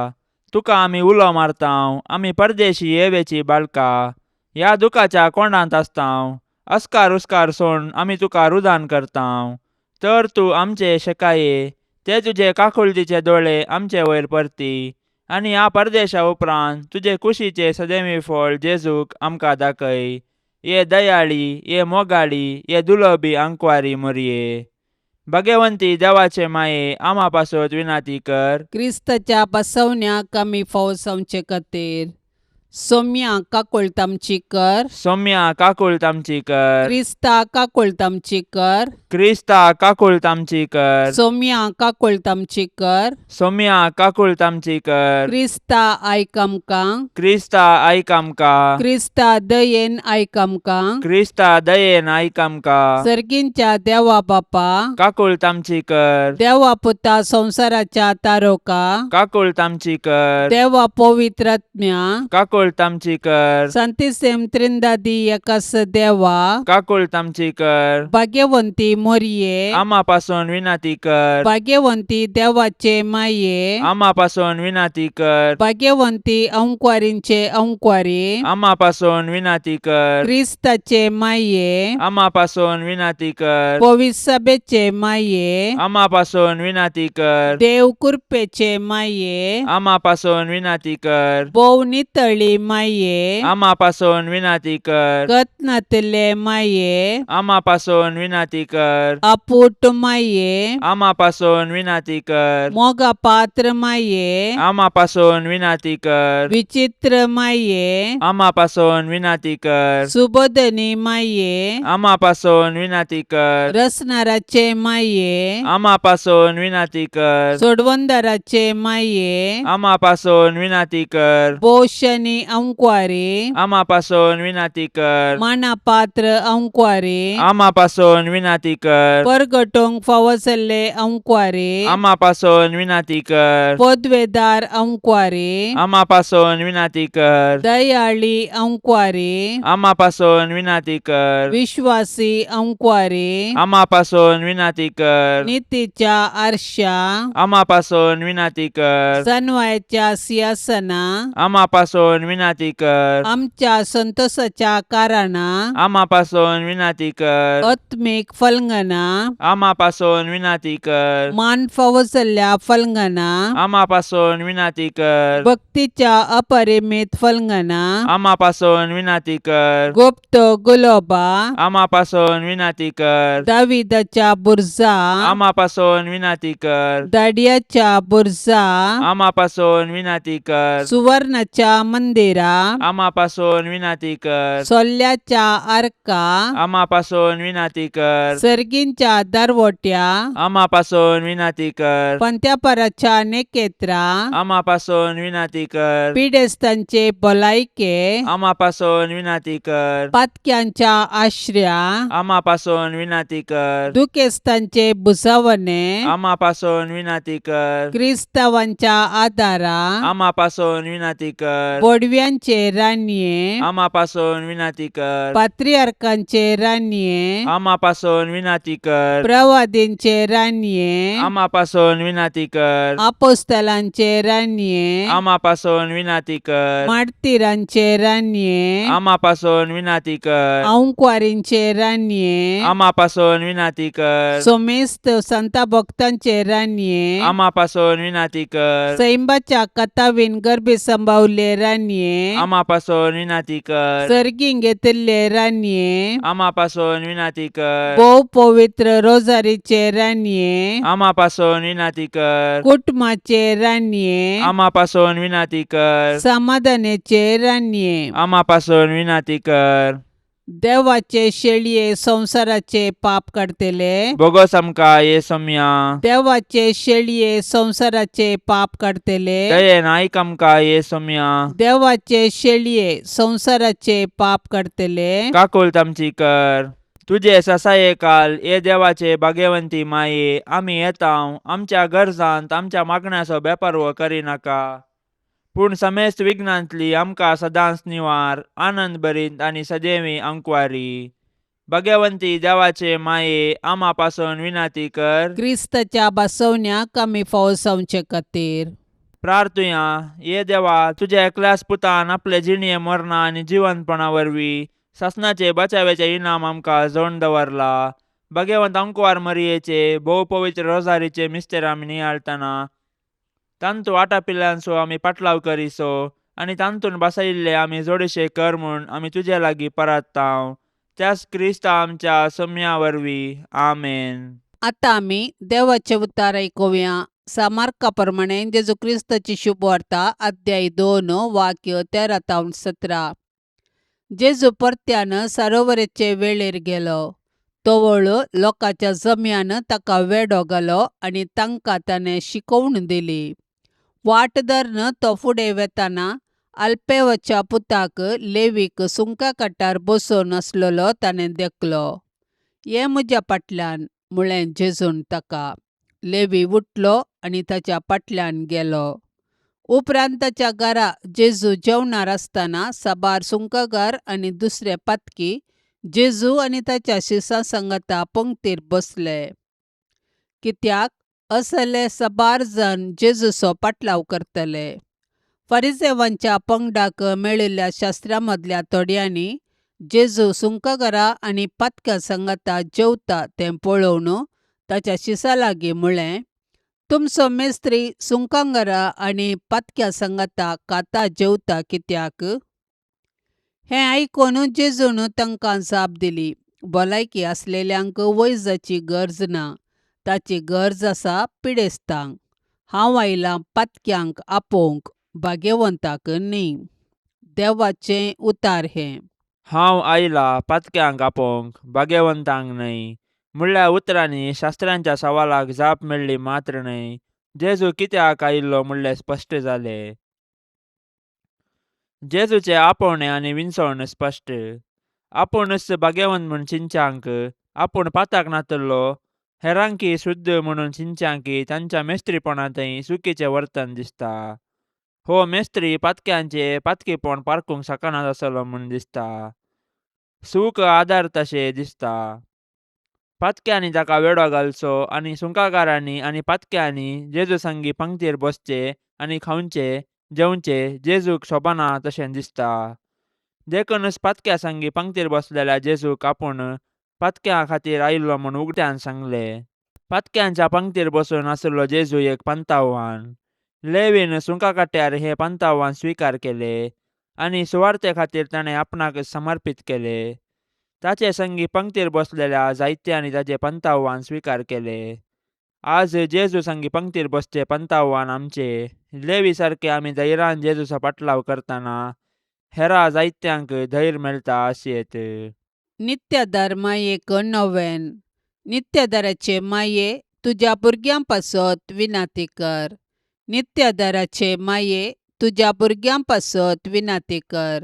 तुका आमी उलो मारतांव, आमी परदेशी येवेची बाळका, ह्या दुखाच्या कोंडांत आसतांव, अस्कार उस्कार सोड आमी तुका रुदान करतांव, तर तूं आमचे शेकाये ते तुजे काकुळतीचे दोळे आमचे वयर परती आनी ह्या परदेशा उपरांत तुजे कुशीचे सदैवी फळ जेजूक आमकां दाखय. ये दयाळी, ये मोगाळी, ये दुलबी आंकवारी मोरये, भगवंती देवाचे माये, आमा पासत विनाती कर. क्रिस्ताच्या बसवण्याक आमी फावो जावचे खातीर. सोम्या काकुळट आमची कर. सोम्या काकुळट आमची कर. क्रिस्ता काकुळट आमची कर. क्रिस्ता काकुळट आमची कर. सोम्या काकुळट आमची कर. सोम्या काकुळट आमची कर. क्रिस्ता आयक आमकां. क्रिस्ता आयक आमकां. क्रिस्ता दयेन आयक आमकां. क्रिस्ता दयेन आयक आमकां. सर्गींच्या देवा बापा, काकुळट आमची कर. देवा पुता संवसाराच्या तारोका, काकुळट आमची कर. देवा पवित्रात्म्या, काकुळट आमची कर. संतिसेम त्रिंदादी एकास देवा, काकुळट आमची कर. भाग्यवंती मोरये, आमा पासून विनंती कर. भाग्यवंती देवाचे माये, आमा पासून विनंती कर. भाग्यवंती अंकवारींचे अंकवारी, आमा पासून विनंती कर. क्रिस्ताचे माये, आमा पासून विनंती कर. पविसभेचे माये, आमा पासून विनंती कर. देव कृपेचे माये, आमा पासून विनंती कर. भोव नितळी माये, आमा पासून विनंती कर. गत नातिल्ले माये, आमा पासून विनंती कर. आपूट माये, आमा पासून विनंती कर. मोगा पात्र माये, आमा पासून विनंती कर. विचित्र माये, आमा पासून विनंती कर. सुबोधनी माये, आमा पासून विनंती कर. रसनाराचे माये, आमा पासून विनंती कर. सोडवंदाराचे माये, आमा पासून विनंती कर. पोशनी अंकवारी, आमा पासून विनंती कर. माना पात्र अंकवारी, आमा पासून विनंती कर. परगटोंक फावो जाल्ले अंकवारी, आमा पासून विनंती कर. पदवेदार अंकवारी, आमा पासून विनंती कर. दयाळी अंकवारी, आमा पासून विनंती कर. विश्वासी अंकवारी, आमा पासून विनंती कर. नितीच्या आरशा, आमा पासून विनंती कर. सनवायच्या सिंहासना, आमा पासून विनंती कर. आमच्या संतोषाच्या कारणा, आमा पासून विनंती कर. आत्मीक फलंगना, आमा पासून विनंती कर. मान फावो जाल्ल्या फलंगना, आमा पासून विनंती कर. भक्तीच्या अपरिमित फलंगना, आमा पासून विनंती कर. गुप्त गुलोबा, आमा पासून विनंती कर. दाविदाच्या बुरजा, आमा पासून विनंती कर. दाडियाच्या बुरजा, आमा पासून विनंती कर. सुवर्णाच्या मंदिरा, आमा पासून विनंती कर. सोल्ल्याच्या आर्का, आमा पासून विनंती कर. सर्गींच्या दरवट्या, आमा पासून विनंती कर. पंत्यापराच्या नेकेत्रा, आमा पासून विनंती कर. पिडेस्तांचे भलायके, आमा पासून विनंती कर. पातक्यांच्या आश्र्या, आमा पासून विनंती कर. दुखेस्तांचे भुजावणे, आमा पासून विनंती कर. क्रिस्तावांच्या आदारा, आमा पासून विनंती कर. बोडव्यांचे रानये, आमा पासून विनंती कर. पात्रियार्कांचे रानये, आमा पासून विनंती कर. प्रवादींचे रानये, आमा पासून विनंती कर. आपोस्तलांचे रानये, आमा पासून विनंती कर. मार्तिरांचे रानये, आमा पासून विनंती कर. अंकवारींचे रानये, आमा पासून विनंती कर. सोमेस्त संता भक्तांचे रानये, आमा पासून विनंती कर. सैंबाच्या कथावीन गर्भी संभावले रानये, आमा पासून विनंती कर. सर्गीं घेतिल्ले रानये, आमा पासून विनंती कर. भोव पवित्र रोजारीचे रानये, आमा पासून विनंती कर. कुटुंबाचे रानये, आमा पासून विनंती कर. समाधानाचे रानये, आमा पासून विनंती कर. देवाचे शेळये संवसाराचे पाप काडतले, बोगस आमकां ये सोम्या. देवाचे शेळये संवसाराचे पाप काडतले, दयेन आयक आमकां ये सोम्या. देवाचे शेळये संवसाराचे पाप काडतले, काकुळट आमची कर. तुजे ससाये काल ये देवाचे भाग्यवंती माये, आमी येता आमच्या गरजांत आमच्या मागण्याचो बेपारवो करिनाका, पूण समेस्त विघ्नांतली आमकां सदांच निवार, आनंद भरीत आनी सदैवी अंकवारी. भाग्यवंती देवाचे माये, आमा पासून विनंती कर. क्रिस्ताच्या बसवण्याक आमी फावो जावचे खातीर. प्रार्थुया. ये देवा, तुज्या एकल्याच पुतान आपले जिणये मरणा आनी जिवंतपणा वरवीं सासणाचे बचाव्याचे इनाम आमकां जोडून दवरला. भाग्यवंत अंकवार मरियेचे भोव पवित्र रोजारीचे मिस्तेर आमी नियाळतना तांतू आटापिल्ल्यांचो आमी पाटलाव करिसो आनी तांतून बसयिल्ले आमी जोडशे कर म्हूण आमी तुजे लागीं परत्तांव, त्याच क्रिस्ता आमच्या सम्या वरवीं. आमेन. आतां आमी देवाचें उतार आयकुया. सा मार्का प्रमाणे जेजू क्रिस्ताची शुभवार्ता अध्याय 2 वाक्य 13 तावन 17. जेजू परत्यान सरोवराचे वेळेर गेलो. तवळ लोकांच्या जम्यान ताका वेडो घालो आनी तांकां ताणें शिकोवण दिली. वाट धरून तो फुडें वेताना अल्पेवाच्या पुताक लेवीक सुंका कट्टार बसून आसलेलो ताणें देखलो. ये म्हज्या फाटल्यान म्हळें जेजून ताका. लेवी उठलो आनी ताच्या फाटल्यान गेलो. उपरांत ताच्या घरा जेजू जेवणार आसतना साबार सुंकागार आनी दुसरे पातकी जेजू आनी ताच्या शिसां सांगाता पंक्तीर बसले. कित्याक असले साबार जाण जेजूचो पाटलाव करतले. फारिजेवांच्या पंगडाक मेळिल्ल्या शास्त्रा मदल्या थोड्यांनी जेजू सुंकागारा आनी पातक्या सांगाता जेवता तें पळोवन ताच्या शिसां लागीं म्हळें, तुमचो मेस्त्री सुंकांगारा आनी पातक्या सांगाता खाता जेवता कित्याक? हें आयकून जेजून तांकां जाप दिली, भलायकी आसलेल्यांक वैजाची गरज ना, ताची गरज आसा पिडेस्तांक. हांव आयलां पातक्यांक आपोवंक, भाग्यवंताक न्ही. देवाचें उतार हें. हांव आयला पातक्यांक आपोवंक, भाग्यवंतांक न्हय. म्हणल्या उतरांनी शास्त्रांच्या सवालाक जाप मेळ्ळी मात्र न्हय, जेजू कित्याक आयिल्लो म्हणलें स्पश्ट जालें. जेजूचें आपोवणें आनी विनसवण स्पश्ट. आपूणच भाग्यवंत म्हूण चिंच्यांक, आपूण पाताक नातल्लो, हेरांकी शुद्ध म्हणून चिंच्यांकी तांच्या मेस्त्रीपणांतय चुकीचें वर्तन दिसता. हो मेस्त्री पातक्यांचें पातकीपण पारखूंक शकना आसलो म्हूण दिसता. सूख आदार तशें दिसता. पातक्यांनी ताका वेडो घालचो आनी सुंकाकारांनी आनी पातक्यांनी जेजू संगी पंक्तीर बसचे आनी खावचे जेवचे जेजूक सोबना तशें दिसता. देखूनच पातक्या संगी पंक्तीर बसलेल्या जेजूक आपूण पातक्यां खातीर आयिल्लो म्हूण उगट्यान सांगलें. पातक्यांच्या पंक्तीर बसून आशिल्लो जेजू एक पंतावान. लेवीन सुंका काट्यार हे पंतावान स्विकार केले आनी सुवार्ते खातीर ताणें आपणाक समर्पीत केले. ताचे संगी पंक्तीर बसलेल्या जायत्यांनी ताचे पंतावान स्विकार केले. आज जेजू संगी पंक्तीर बसचे पंतावान आमचे लेवी सारके आमी धैर्यान जेजूचो पाटलाव करतना हेरा जायत्यांक धैर्य मेळटा अशें. नित्यादार मायेक नोवेन. नित्यादाराचे माये तुज्या भुरग्यां पासत विनाती कर. नित्यादाराचे माये तुज्या भुरग्यां पासत विनाती कर.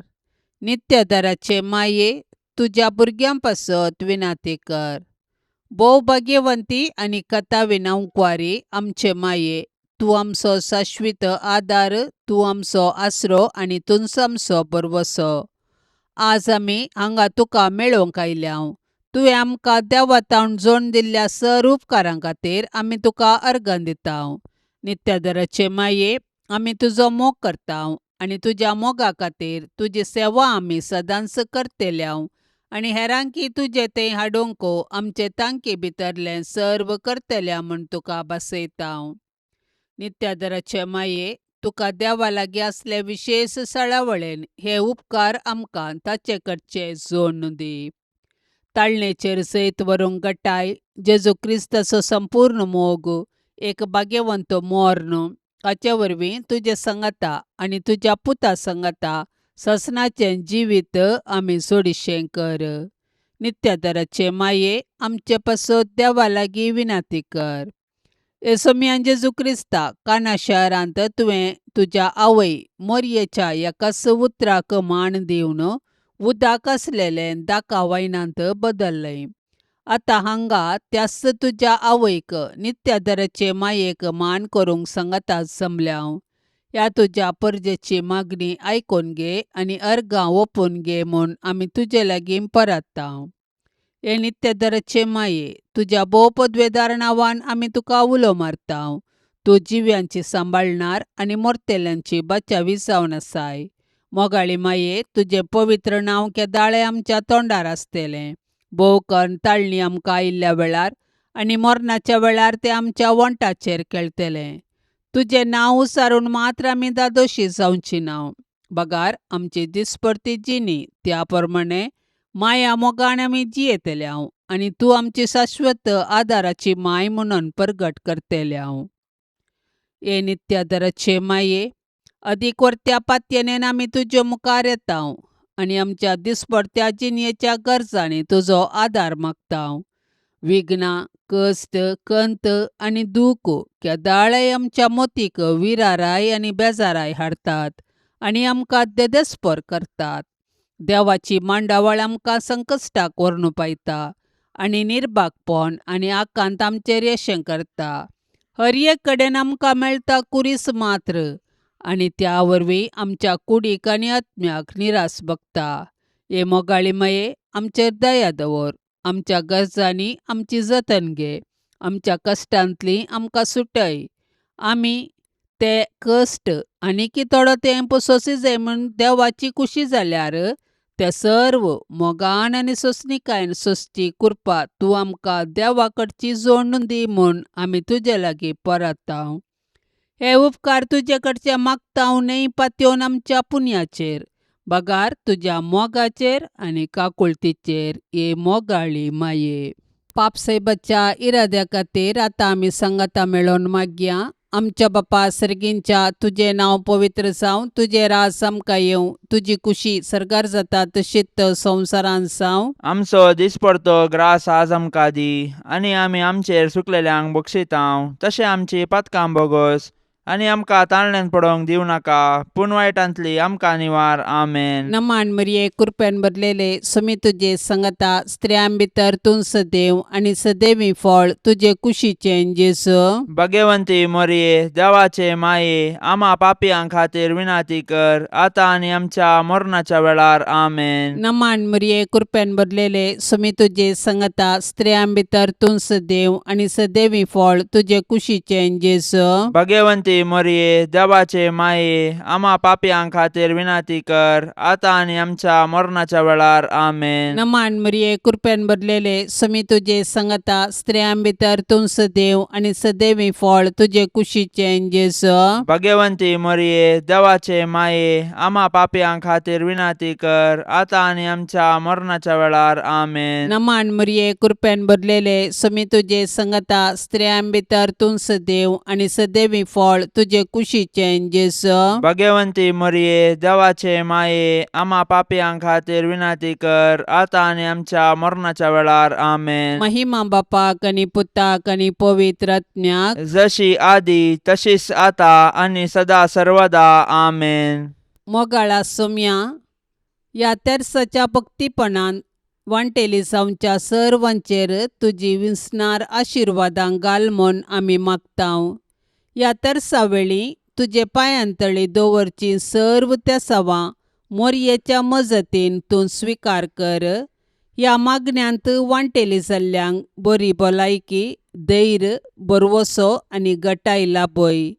नित्यादाराचे माये तुज्या भुरग्यां पासत विनाती कर. भोव भाग्यवंती आनी कथाविना कुंवारी आमचे माये, तूं आमचो शाश्वीत आदार, तूं आमचो आसरो आनी तूंच आमचो भरवसो. आज आमी हांगा तुका मेळोवंक आयल्या. तुवें आमकां देवातावन जोड दिल्ल्या सर उपकारां खातीर आमी तुका अर्गां दिता. नित्यादाराचे माये, आमी तुजो मोग करता आनी तुज्या मोगा खातीर तुजी सेवा आमी सदांच करतल्या आनी हेरांकी तुजें तें हाडूंक आमचे तांकी भितरलें सर्व करतल्या म्हूण तुका भासयता. नित्यादाराचे माये, तुका देवा लागीं आसले विशेश सळावळेन हे उपकार आमकां ताचे कडचे जोडून दी. ताळणेचेर सयत व्हरूंक गटाय जेजू क्रिस्ताचो संपूर्ण मोग, एक भाग्यवंत मोर्न, हाचे वरवीं तुजे सांगाता आनी तुज्या पुता सांगाता ससनाचें जिवीत आमी जोडिशें कर. नित्यादाराचे माये, आमचे पासत देवा लागीं विनाती कर. येसोमियान जेजू क्रिस्ता, काना शहरांत तुवें तुज्या आवय मोरयेच्या एकाच उतराक मान दिवन उदक आसलेलें दाका वायनांत बदल्लें. आतां हांगा त्याच तुज्या आवयक नित्यादाराचे मायेक मान करूंक सांगाता जमल्या. ह्या तुज्या परजेची मागणी आयकून घे आनी अर्गां ओपून घे म्हूण आमी तुजे लागीं परत्ता. हे नित्यादाराचे माये, तुज्या भोव पदवेदार नांवान आमी तुका उलो मारता. तूं जिव्यांची सांबाळणार आनी मोरतेल्यांची बचावी जावन आसाय. मोगाळी माये, तुजें पवित्र नांव केदाळें आमच्या तोंडार आसतलें. भोव करून ताळणी आमकां आयिल्ल्या वेळार आनी मरणाच्या वेळार तें आमच्या वंटाचेर खेळटलें. तुजें नांव उसारून मात्र आमी दादोशी जावची ना, बगार आमची दिसपडती जिणी त्या प्रमाणे माया मोगान आमी जियेतले आनी तूं आमची शाश्वत आदाराची माय म्हणून परगट करतले. हे नित्यादराचे माये अदीक वर्त्या पातयेनेन आमी तुजे मुखार येता आनी आमच्या दिसपडत्या जिणेच्या गरजांनी तुजो आदार मागता. विघ्नां, कश्ट, कंत आनी दूख केदाळाय आमच्या मोतीक विराराय आनी बेजाराय हाडटात आनी आमकां देदेस्पर करतात. देवाची मांडावळ आमकां संकश्टाक व्हरून पायता आनी निर्भागपण आनी आकांत आमचेर येशें करता. हर एक कडेन आमकां मेळटा कुरीस मात्र आनी त्या वरवीं आमच्या कुडीक आनी आत्म्याक निरास भोगता. हे मोगाळी माये, आमचेर दया दवर. आमच्या गरजांनी आमची जतन घे. आमच्या कश्टांतली आमकां सुटय. आमी ते कश्ट आनी थोडो तेंप सोंसी जाय म्हूण देवाची खुशी जाल्यार ते सर्व मोगान आनी सोंसणीकायेन सोंसची कृपा तूं आमकां देवा कडची जोडून दी म्हूण आमी तुजे लागीं परता. हे उपकार तुजे कडचे मागता न्हय पातयेवन आमच्या पुण्याचेर, बगार तुज्या मोगाचेर आनी काकुळतीचेर. हे मोगाळी माये, पापसायबाच्या इराद्या खातीर आतां आमी सांगाता मेळोवन मागया. आमच्या बापा सर्गींच्या, तुजें नांव पवित्र जावं, तुजें राज आमकां येवं, तुजी खुशी सर्गार जाता तशीच संवसारांत जावं. आमचो दिसपडतो ग्रास आज आमकां दी आनी आमी आमचेर सुकलेल्यांक बक्षितांव तशें आमची पातकां बोगोस आनी आमकां ताळण्यान पडोवंक दिवं नाका पूण वायटांतली आमकां निवार. आमेन. नमान मरिये, कृपेन भरलेले, सुमी तुजे संगता, स्त्रियां भितर तूं सदैव आनी सदैवी फळ तुजे कुशीचें जेजू. भगवंती मोरये, देवाचे माये, आमा पापयां खातीर विनाती कर आतां आनी आमच्या मरणाच्या वेळार. आमेन. नमान मरिये, कृपेन भरलेले, सुमी तुजे संगता, स्त्रियां भितर तूं सदैव आनी सदैवी फळ तुजे कुशीचें जेजू. भगवंती मोरये, देवाचे माये, आमा पापयां खातीर विनाती कर आतां आनी आमच्या मरणाच्या वेळार. आमेन. नमान मरिये, कृपेन भरलेले, सुमी तुजे संगता, स्त्रियां भितर तूं सदैव आनी सदैवी फळ तुजे कुशीचें जेजू. भगवंती मोरये, देवाचे माये, आमा पापयां खातीर विनाती कर आतां आनी आमच्या मरणाच्या वेळार. आमेन. नमान मरिये, कृपेन भरलेले, सुमी तुजे संगता, स्त्रियां भितर तूं सदैव आनी सदैवी फळ तुजे कुशीचें जेजू. भगवंती मोरये, देवाचे माये, आमा पापयां खातीर विनाती कर आतां आनी आमच्या मरणाच्या वेळार. आमेन. महिमा बापाक आनी पुताक आनी पवित्र आत्म्याक, जशी आदी तशीच आता आनी सदा सर्वदा. आमेन. मोगाळा सोम्या, ह्या तेर्साच्या भक्तीपणान वांटेली जावच्या सर्वांचेर तुजी विसणार आशिर्वादां घाल म्हूण आमी मागता. ह्या तेर्सा वेळी तुजे पांयांतळी दवरची सर्व तेसावां मोरयेच्या मजतीन तूं स्विकार कर. ह्या मागण्यांत वांटेली जाल्ल्यांक बरी भलायकी, धैर्य, भरवसो आनी गटाय लाभय.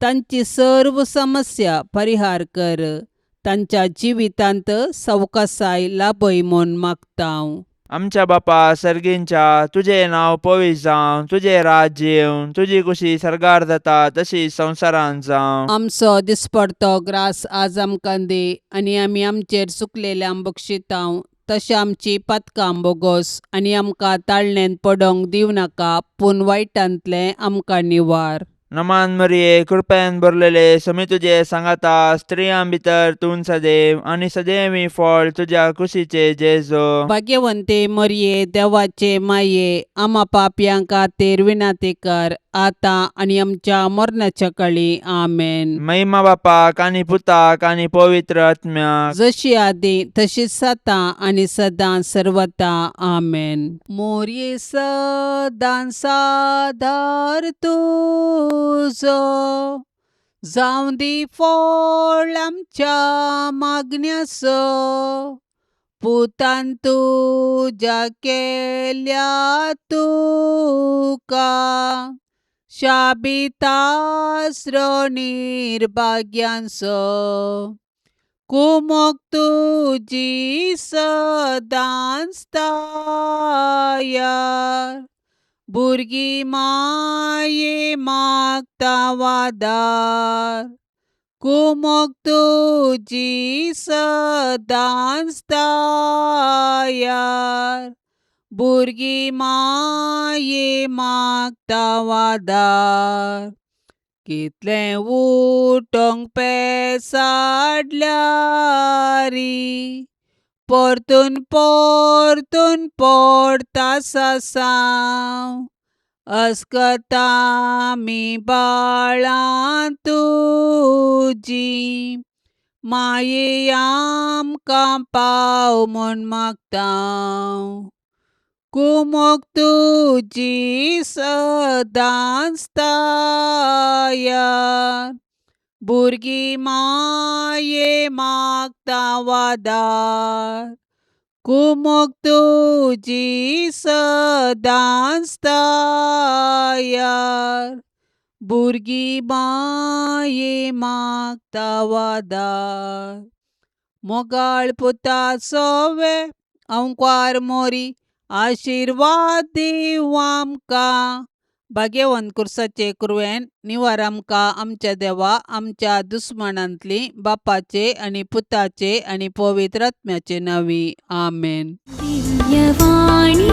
तांची सर्व समस्या परिहार कर. तांच्या जिवितांत सवकासाय लाभय म्हूण मागता. आमच्या बापा सर्गींच्या, तुजें नांव पवित्र जावं, तुजें राज्य येवं, तुजी खुशी सर्गार जाता तशी संवसारांत जावं. आमचो दिसपडतो ग्रास आज आमकां दी आनी आमी आमचेर चुकलेल्यांक बक्षितांव तशें आमची पातकां बोगोस आनी आमकां ताळणेंत पडोवंक दिवं नाका पूण वायटांतलें आमकां निवार. नमान मरिये, कृपेन भरलेले, समी तुजे सांगाता, स्त्रियां भितर तूं सदैव आनी सदैवी फळ तुज्या कुशीचे जेजो. भाग्यवंते मरिये, देवाचे माये, आमा पापयां खातीर विनाती कर आतां आनी आमच्या मरणाच्या कळी. आमेन. महिमा बापाक आनी पुताक आनी पवित्र आत्म्याक, जशी आदी तशीच आतां आनी सदां सर्वता. आमेन. मोरये सदां सादार तुजो जावं दी फळ आमच्या मागण्याचो, पुतान तुज्या केल्या तुका शाबितास्रो निर्भाग्यांचो. कुमोक तुजी सदांच तयार, भुरगीं माये मागता वादार. कुमोक तुजी सदांच तयार, भुरगीं माये मागता वादार. कितलें उठोंक पेसाडल्यारी परतून परतून पडटा सासांव अस्कता मी बाळां तुजी माये आमकां पाव म्हूण मागता कुमोक तुजी सदांच तयार भुरगीं माये मागता वादार कुमोक तुजी सदांच तयार भुरगीं माये मागता वादार मोगाळ पुता सोवे अंकवार मोरी आशिर्वाद दिवं आमकां भाग्यवंत कुर्साचे कुरवेन निवार आमकां आमच्या देवा आमच्या दुस्मानांतली बापाचे आनी पुताचे आनी पवित्र आत्म्याचे नांवी आमेन. दिव्यवाणी.